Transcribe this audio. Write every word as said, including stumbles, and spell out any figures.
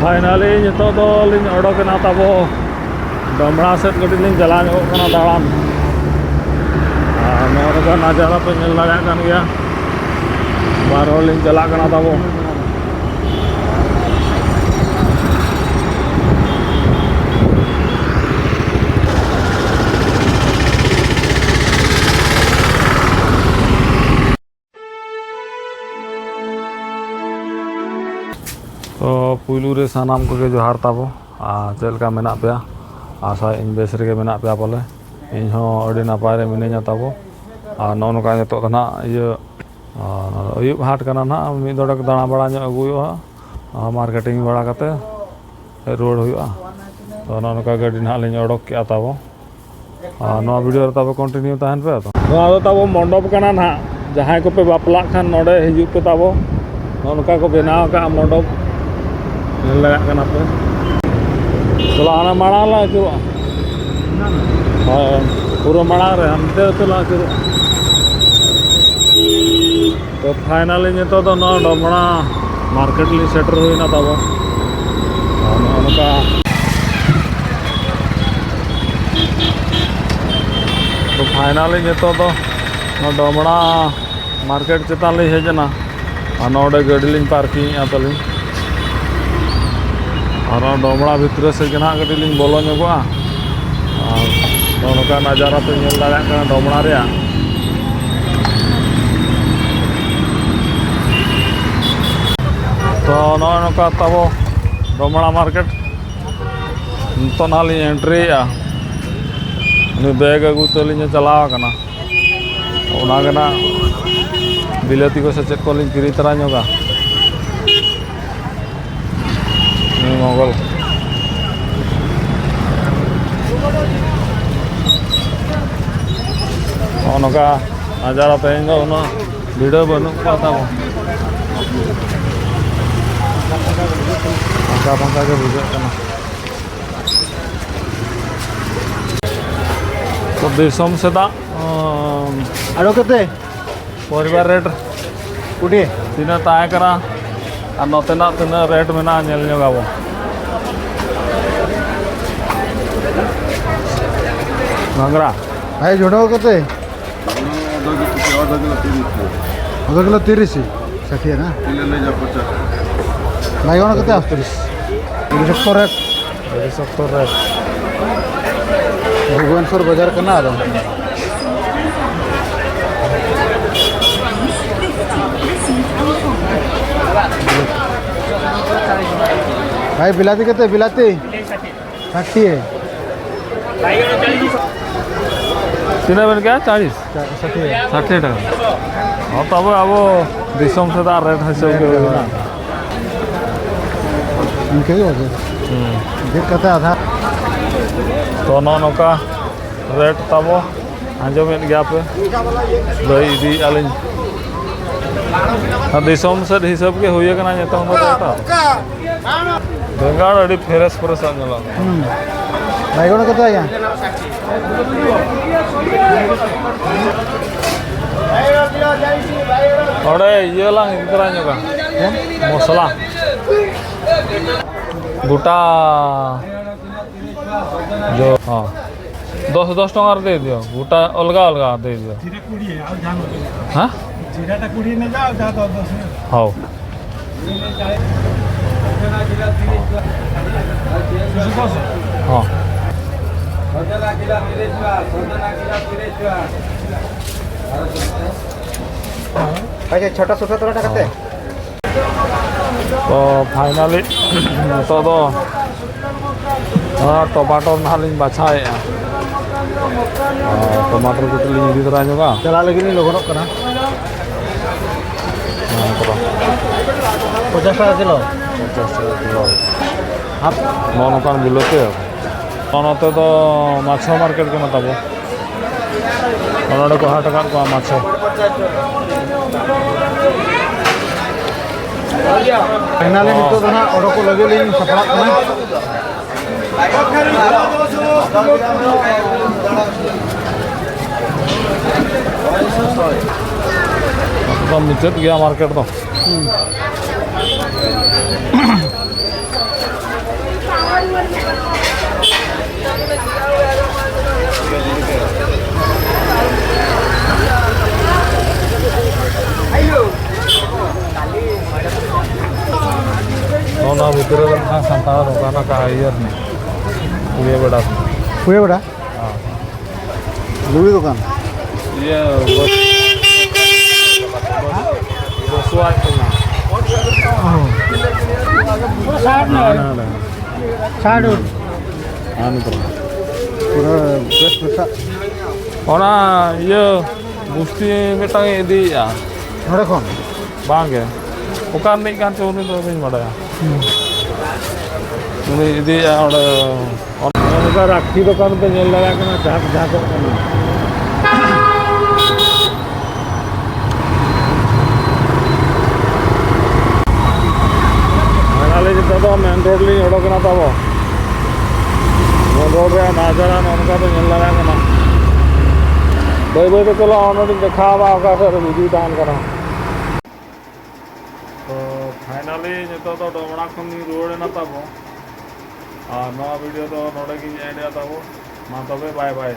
Finally ᱱᱤᱛᱚᱜ ᱫᱚ ᱞᱤᱧ ᱚᱰᱚᱠᱮᱱᱟ ᱛᱟᱵᱚ, ᱰᱚᱢᱲᱟ ᱥᱮᱫ ᱠᱟᱹᱴᱤᱡ ᱞᱤᱧ ᱪᱟᱞᱟᱣ ᱧᱚᱜᱚᱜ ᱠᱟᱱᱟ ᱫᱟᱬᱟᱱ᱾ ᱟᱨ ᱱᱚᱜᱼᱚ ᱱᱚᱝᱠᱟ ᱱᱟᱡᱟᱨᱟ ᱯᱮ ᱧᱮᱞ ᱫᱟᱲᱮᱭᱟᱜ ᱠᱟᱱ ᱜᱮᱭᱟ, ᱵᱟᱨ ᱦᱚᱲ ᱞᱤᱧ ᱪᱟᱞᱟᱜ ᱠᱟᱱᱟ ᱛᱟᱵᱚ᱾ ᱛᱚ ᱯᱩᱭᱞᱩ ᱨᱮ ᱥᱟᱱᱟᱢ ᱠᱚᱜᱮ ᱡᱚᱦᱟᱨ ᱛᱟᱵᱚ᱾ ᱟᱨ ᱪᱮᱫ ᱞᱮᱠᱟ ᱢᱮᱱᱟᱜ ᱯᱮᱭᱟ? ᱟᱥᱟᱭᱟᱹᱧ ᱵᱮᱥ ᱨᱮᱜᱮ ᱢᱮᱱᱟᱜ ᱯᱮᱭᱟ ᱯᱟᱞᱮ᱾ ᱤᱧ ᱦᱚᱸ ᱟᱹᱰᱤ ᱱᱟᱯᱟᱭ ᱨᱮ ᱢᱤᱱᱟᱹᱧᱟ ᱛᱟᱵᱚ᱾ ᱟᱨ ᱱᱚᱜᱼᱚ ᱱᱚᱝᱠᱟ ᱱᱤᱛᱚᱜ ᱫᱚ ᱱᱟᱦᱟᱜ ᱤᱭᱟᱹ, ᱟᱨ ᱟᱹᱭᱩᱵ ᱦᱟᱴ ᱠᱟᱱᱟ ᱱᱟᱦᱟᱜ, ᱢᱤᱫ ᱰᱚᱸᱰᱮᱠ ᱫᱟᱬᱟ ᱵᱟᱲᱟ ᱧᱚᱜ ᱟᱹᱜᱩ ᱦᱩᱭᱩᱜᱼᱟ, ᱟᱨ marketing ᱵᱟᱲᱟ ᱠᱟᱛᱮ ᱦᱮᱡ ᱨᱩᱣᱟᱹᱲ ᱦᱩᱭᱩᱜᱼᱟ᱾ ᱛᱚ ᱱᱚᱜᱼᱚ ᱱᱚᱝᱠᱟ ᱜᱟᱹᱰᱤ ᱱᱟᱦᱟᱜ ᱞᱤᱧ ᱚᱰᱚᱠ ᱠᱮᱜᱼᱟ ᱛᱟᱵᱚ᱾ ᱟᱨ ᱱᱚᱣᱟ video ᱨᱮ ᱛᱟᱵᱚ continue ᱛᱟᱦᱮᱱ ᱯᱮ᱾ ᱛᱚ ᱱᱚᱣᱟ ᱫᱚ ᱛᱟᱵᱚ ᱢᱚᱱᱰᱚᱯ ᱠᱟᱱᱟ ᱱᱟᱦᱟᱜ, ᱡᱟᱦᱟᱸᱭ ᱠᱚᱯᱮ ᱵᱟᱯᱞᱟᱜ ᱠᱷᱟᱱ ᱱᱚᱰᱮ ᱦᱤᱡᱩᱜ ᱯᱮ ᱛᱟᱵᱚ᱾ ᱱᱚᱜᱼᱚ ᱱᱚᱝᱠᱟ ᱠᱚ ᱵᱮᱱᱟᱣ ᱟᱠᱟᱫᱼᱟ ᱢᱚᱱᱰᱚᱯ, ᱧᱮᱞ ᱫᱟᱲᱮᱭᱟᱜ ᱠᱟᱱᱟ ᱯᱮ᱾ ᱪᱚᱞᱚ ᱦᱟᱱᱟ ᱢᱟᱲᱟᱝ ᱞᱟᱝ ᱟᱹᱪᱩᱨᱚᱜᱼᱟ᱾ ᱦᱳᱭ, ᱯᱩᱨᱟᱹ ᱢᱟᱲᱟᱝ ᱨᱮ ᱦᱟᱱᱛᱮ ᱩᱛᱟᱹᱨ ᱞᱟᱝ ᱟᱹᱪᱩᱨᱚᱜᱼᱟ᱾ ᱛᱚ finally ᱱᱤᱛᱚᱜ ᱫᱚ ᱱᱚᱣᱟ ᱰᱚᱢᱲᱟ market ᱞᱤᱧ ᱥᱮᱴᱮᱨ ᱦᱩᱭᱱᱟ ᱛᱟᱵᱚ᱾ ᱟᱨ ᱱᱚᱜᱼᱚ ᱱᱚᱝᱠᱟ, ᱛᱚ finally ᱱᱤᱛᱚᱜ ᱫᱚ ᱱᱚᱣᱟ ᱰᱚᱢᱲᱟ market ᱪᱮᱛᱟᱱ ᱞᱤᱧ ᱦᱮᱡ ᱮᱱᱟ᱾ ᱟᱨ ᱱᱚᱰᱮ ᱜᱟᱹᱰᱤ ᱞᱤᱧ parking ᱮᱫᱼᱟ ᱛᱟᱹᱞᱤᱧ᱾ ᱟᱨ ᱱᱚᱣᱟ ᱰᱚᱢᱲᱟ ᱵᱷᱤᱛᱨᱤ ᱥᱮᱫ ᱜᱮ ᱱᱟᱦᱟᱜ ᱠᱟᱹᱴᱤᱡ ᱞᱤᱧ ᱵᱚᱞᱚ ᱧᱚᱜᱚᱜᱼᱟ᱾ ᱟᱨ ᱱᱚᱜᱼᱚ ᱱᱚᱝᱠᱟ ᱱᱟᱡᱟᱨᱟ ᱯᱮ ᱧᱮᱞ ᱫᱟᱲᱮᱭᱟᱜ ᱠᱟᱱᱟ ᱰᱚᱢᱲᱟ ᱨᱮᱭᱟᱜ᱾ ᱛᱚ ᱱᱚᱜᱼᱚᱭ ᱱᱚᱝᱠᱟ ᱛᱟᱵᱚ ᱰᱚᱢᱲᱟ market᱾ ᱱᱤᱛᱚᱜ ᱱᱟᱦᱟᱜ ᱞᱤᱧ entry ᱮᱫᱼᱟ᱾ ᱩᱱᱤ bag ᱟᱹᱜᱩ ᱛᱮᱞᱤᱧ ᱪᱟᱞᱟᱣ ᱟᱠᱟᱱᱟ᱾ ᱚᱱᱟ ᱜᱮ ᱱᱟᱦᱟᱜ ᱵᱤᱞᱟᱹᱛᱤ ᱠᱚ ᱥᱮ ᱪᱮᱫ ᱠᱚᱞᱤᱧ ᱠᱤᱨᱤᱧ ᱛᱚᱨᱟ ᱧᱚᱜᱟ᱾ ᱱᱤᱭᱩ ᱢᱚᱝᱜᱚᱞ᱾ ᱱᱚᱜᱼᱚ ᱱᱚᱝᱠᱟ ᱱᱟᱡᱟᱨᱟ ᱛᱮᱦᱮᱧ ᱫᱚ ᱩᱱᱟᱹᱜ ᱵᱷᱤᱲᱟᱹᱣ ᱵᱟᱹᱱᱩᱜ ᱠᱚᱣᱟ ᱛᱟᱵᱚ᱾ ᱯᱷᱟᱸᱠᱟ ᱯᱷᱟᱸᱠᱟ ᱜᱮ ᱵᱩᱡᱷᱟᱹᱜ ᱠᱟᱱᱟ᱾ ᱛᱚ ᱫᱤᱥᱚᱢ ᱥᱮᱫᱟᱜ, ᱟᱸ, ᱟᱲᱚ ᱠᱟᱛᱮ ᱯᱚᱨᱤᱵᱟᱨ rate ᱠᱩᱰᱤ᱾ ᱛᱤᱱᱟᱹᱜ ᱛᱟᱦᱮᱸ ᱠᱟᱱᱟ? ᱟᱨ ᱱᱚᱛᱮᱱᱟᱜ ᱛᱤᱱᱟᱹᱜ ᱨᱮᱴ ᱢᱮᱱᱟᱜᱼᱟ, ᱧᱮᱞ ᱧᱚᱜᱟᱵᱚᱱ᱾ ᱜᱷᱟᱸᱜᱽᱨᱟ᱾ ᱵᱷᱟᱭ, ᱡᱷᱚᱲᱚ ᱠᱟᱛᱮ? ᱟᱫᱷᱟ ᱠᱤᱞᱳ ᱛᱤᱨᱤᱥ᱾ ᱟᱫᱷᱟ ᱠᱤᱞᱳ ᱛᱤᱨᱤᱥ, ᱥᱟᱴᱷᱤᱭᱟ ᱱᱟ? ᱵᱟᱭᱜᱚᱱ ᱠᱟᱛᱮ ᱟᱴᱛᱨᱤᱥ᱾ ᱟᱹᱰᱤ ᱥᱚᱠᱛᱚ ᱨᱮᱴ᱾ ᱟᱹᱰᱤ ᱥᱚᱠᱛᱚ ᱨᱮᱴ᱾ ᱵᱷᱩᱵᱚᱱᱮᱥᱚᱨ ᱵᱟᱡᱟᱨ ᱠᱟᱱᱟ ᱟᱫᱚ᱾ ᱵᱷᱟᱭ, ᱵᱤᱞᱟᱛᱤ ᱠᱟᱛᱮ, ᱵᱤᱞᱟᱛᱤ? ᱥᱟᱴᱷᱤᱭᱟ᱾ ᱛᱤᱱᱟᱹᱜ ᱵᱮᱱ ᱠᱮᱜᱼᱟ? ᱪᱟᱞᱤᱥ? ᱥᱟᱴᱷᱤᱭᱟ᱾ ᱥᱟᱴᱷᱤᱭᱟ ᱴᱟᱠᱟ᱾ ᱦᱚᱸ, ᱛᱚᱵᱮ ᱟᱵᱚ ᱫᱤᱥᱚᱢ ᱥᱮᱫᱟᱜ ᱨᱮᱴ ᱦᱤᱥᱟᱹᱵ ᱜᱮ ᱦᱩᱭᱱᱟ᱾ ᱤᱱᱠᱟᱹ ᱜᱮ ᱵᱟᱡᱮ᱾ ᱦᱩᱸ᱾ ᱜᱮᱫ ᱠᱟᱛᱮ ᱟᱫᱷᱟ᱾ ᱛᱚ, ᱱᱚᱜᱼᱚ ᱱᱚᱝᱠᱟ ᱨᱮᱴ ᱛᱟᱵᱚ᱾ ᱟᱸᱡᱚᱢᱮᱫ ᱜᱮᱭᱟ ᱯᱮ, ᱞᱟᱹᱭ ᱤᱫᱤᱭᱮᱫᱼᱟ ᱞᱤᱧ᱾ ᱫᱤᱥᱚᱢ ᱥᱮᱫ ᱦᱤᱥᱟᱹᱵ ᱜᱮ ᱦᱩᱭ ᱟᱠᱟᱱᱟ ᱱᱤᱛᱚᱝ ᱫᱚ ᱨᱮᱴ᱾ ᱵᱮᱸᱜᱟᱲ ᱟᱹᱰᱤ ᱯᱷᱮᱨᱮᱥ ᱯᱷᱮᱨᱮᱥᱟᱜ ᱧᱮᱞᱚᱜ ᱠᱟᱱᱟ᱾ ᱦᱩᱸ᱾ ᱵᱟᱭᱜᱚᱱ ᱠᱚᱛᱮ ᱟᱭᱟ? ᱚᱸᱰᱮ ᱤᱭᱟᱹ ᱞᱟᱝ ᱤᱫᱤ ᱛᱚᱨᱟ ᱧᱚᱜᱟ᱾ ᱦᱮᱸ? ᱢᱚᱥᱞᱟ᱾ ᱜᱚᱴᱟ ᱡᱚ, ᱦᱚᱸ᱾ ᱫᱚᱥ, ᱫᱚᱥ ᱴᱟᱠᱟ ᱨᱮ ᱫᱮᱭ ᱫᱤᱭᱚ, ᱜᱚᱴᱟ ᱚᱞᱜᱟ ᱚᱞᱜᱟ ᱫᱮᱭ ᱫᱤᱭᱚ᱾ ᱡᱤᱨᱟ ᱠᱩᱲᱤ, ᱟᱨ ᱡᱟᱦᱟᱸ ᱱᱚᱰᱮ᱾ ᱦᱮᱸ? ᱡᱤᱨᱟ ᱴᱟ ᱠᱩᱲᱤ ᱱᱮᱡᱟ, ᱟᱨ ᱡᱟᱦᱟᱸ ᱫᱚ ᱫᱚᱥ ᱱᱮᱡᱟ᱾ ᱦᱚᱸ᱾ ᱦᱚᱸ᱾ ᱟᱪᱪᱷᱟ, ᱪᱷᱳᱴᱟ ᱥᱚᱛᱨᱚ ᱴᱟᱠᱟ ᱠᱟᱛᱮ? ᱛᱚ, finally, ᱱᱤᱛᱚᱜ ᱫᱚ ᱚᱱᱟ ᱴᱚᱢᱟᱴᱳ ᱱᱟᱦᱟᱜ ᱞᱤᱧ ᱵᱟᱪᱷᱟᱣᱮᱫᱼᱟ᱾ ᱟᱨ ᱴᱚᱢᱟᱴᱳ ᱠᱟᱹᱴᱤᱡ ᱞᱤᱧ ᱤᱫᱤ ᱛᱚᱨᱟ ᱧᱚᱜᱟ᱾ ᱪᱟᱞᱟᱜ ᱞᱟᱹᱜᱤᱫ ᱞᱤᱧ ᱞᱚᱜᱚᱱᱚᱜ ᱠᱟᱱᱟ᱾ ᱦᱮᱸ, ᱛᱚᱵᱮ᱾ ᱯᱚᱧᱪᱟᱥ ᱴᱟᱠᱟ ᱠᱤᱞᱳ᱾ ᱯᱚᱧᱪᱟᱥ ᱴᱟᱠᱟ ᱠᱤᱞᱳ᱾ ᱟᱯ- ᱱᱚᱜᱼᱚ ᱱᱚᱝᱠᱟᱱ ᱵᱤᱞᱟᱹᱛᱤ᱾ ᱱᱚᱛᱮ ᱫᱚ ᱢᱟᱪᱷᱟ ᱢᱟᱨᱠᱮᱴ ᱠᱟᱱᱟ ᱛᱟᱵᱚ᱾ ᱱᱚᱰᱮ ᱠᱚ ᱦᱟᱴ ᱟᱠᱟᱫ ᱠᱚᱣᱟ ᱢᱟᱪᱷᱟ᱾ Finally ᱱᱤᱛᱚᱜ ᱫᱚ ᱱᱟᱦᱟᱜ ᱚᱰᱚᱠᱚᱜ ᱞᱟᱹᱜᱤᱫ ᱞᱤᱧ ᱥᱟᱯᱲᱟᱜ ᱠᱟᱱᱟ᱾ ᱮᱠᱫᱚᱢ ᱢᱩᱪᱟᱹᱫ ᱜᱮᱭᱟ ᱢᱟᱨᱠᱮᱴ ᱫᱚ᱾ ᱦᱩᱸ᱾ ᱱᱚᱣᱟ ᱵᱷᱤᱛᱨᱤ ᱨᱮ ᱢᱤᱫᱴᱟᱝ ᱥᱟᱱᱛᱟᱲ ᱫᱚᱠᱟᱱ ᱟᱠᱟᱫ ᱤᱭᱟᱹ ᱨᱤᱱᱤᱡ, ᱯᱩᱭᱟᱹ ᱵᱮᱲᱟ ᱨᱤᱱᱤᱡ᱾ ᱯᱩᱭᱟᱹ ᱵᱮᱲᱟ? ᱦᱮᱸ᱾ ᱞᱩᱜᱽᱲᱤ ᱫᱚᱠᱟᱱ? ᱤᱭᱟᱹ, ᱵᱚᱥ-, ᱵᱚᱥᱩᱣᱟᱜ ᱠᱟᱱᱟ᱾ ᱚ᱾ ᱦᱟᱸᱰᱮ, ᱦᱟᱸᱰᱮ᱾ ᱥᱟᱰᱩ᱾ ᱦᱟᱸᱰᱮ ᱛᱚᱨᱟ᱾ ᱯᱩᱨᱟᱹ ᱵᱮᱥ ᱢᱮᱥᱟᱜ᱾ ᱚᱱᱟ ᱤᱭᱟᱹ ᱜᱩᱥᱴᱤ ᱢᱤᱫᱴᱟᱝ ᱤᱫᱤᱭᱮᱫᱼᱟ᱾ ᱱᱚᱰᱮ ᱠᱷᱚᱱ? ᱵᱟᱝ ᱜᱮ, ᱚᱠᱟ ᱨᱤᱱᱤᱡ ᱠᱟᱱ ᱪᱚ ᱩᱱᱤ ᱫᱚ ᱵᱟᱹᱧ ᱵᱟᱰᱟᱭᱟ᱾ ᱦᱩᱸ᱾ ᱩᱱᱤ ᱤᱫᱤᱭᱮᱫᱼᱟ ᱚᱸᱰᱮ, ᱚᱱᱠᱟ ᱨᱟᱠᱷᱤ ᱫᱚᱠᱟᱱ ᱯᱮ ᱧᱮᱞ ᱫᱟᱲᱮᱭᱟᱜ ᱠᱟᱱᱟ, ᱡᱷᱟᱠ ᱡᱷᱟᱠᱚᱜ ᱠᱟᱱᱟ᱾ ᱯᱷᱟᱭᱱᱟᱞᱤ ᱱᱤᱛᱚᱜ ᱫᱚ ᱢᱮᱱ ᱨᱳᱰ ᱞᱤᱧ ᱚᱰᱚᱠ ᱮᱱᱟ ᱛᱟᱵᱚ᱾ ᱢᱮᱱ ᱨᱳᱰ ᱨᱮᱭᱟᱜ ᱱᱟᱡᱟᱨᱟ ᱱᱚᱜᱼᱚ ᱱᱚᱝᱠᱟ ᱯᱮ ᱧᱮᱞ ᱫᱟᱲᱮᱭᱟᱜ ᱠᱟᱱᱟ᱾ ᱵᱟᱹᱭ ᱵᱟᱹᱭ ᱛᱮ ᱪᱟᱞᱟᱜᱼᱟ, ᱚᱱᱟ ᱞᱤᱧ ᱫᱮᱠᱷᱟᱣᱟ ᱚᱠᱟ ᱥᱮᱫ ᱨᱮ ᱵᱷᱤᱰᱤᱭᱳ ᱛᱟᱦᱮᱱ ᱠᱟᱱᱟ᱾ ᱛᱚ ᱯᱷᱟᱭᱱᱟᱞᱤ ᱱᱤᱛᱚᱜ ᱫᱚ ᱰᱚᱢᱲᱟ ᱠᱷᱚᱱ ᱞᱤᱧ ᱨᱩᱣᱟᱹᱲ ᱮᱱᱟ ᱛᱟᱵᱚ, ᱟᱨ ᱱᱚᱣᱟ ᱵᱷᱤᱰᱤᱭᱳ ᱫᱚ ᱱᱚᱰᱮ ᱜᱤᱧ ᱮᱱᱰ ᱮᱫᱟ ᱛᱟᱵᱚ᱾ ᱢᱟ ᱛᱚᱵᱮ, ᱵᱟᱭ ᱵᱟᱭ᱾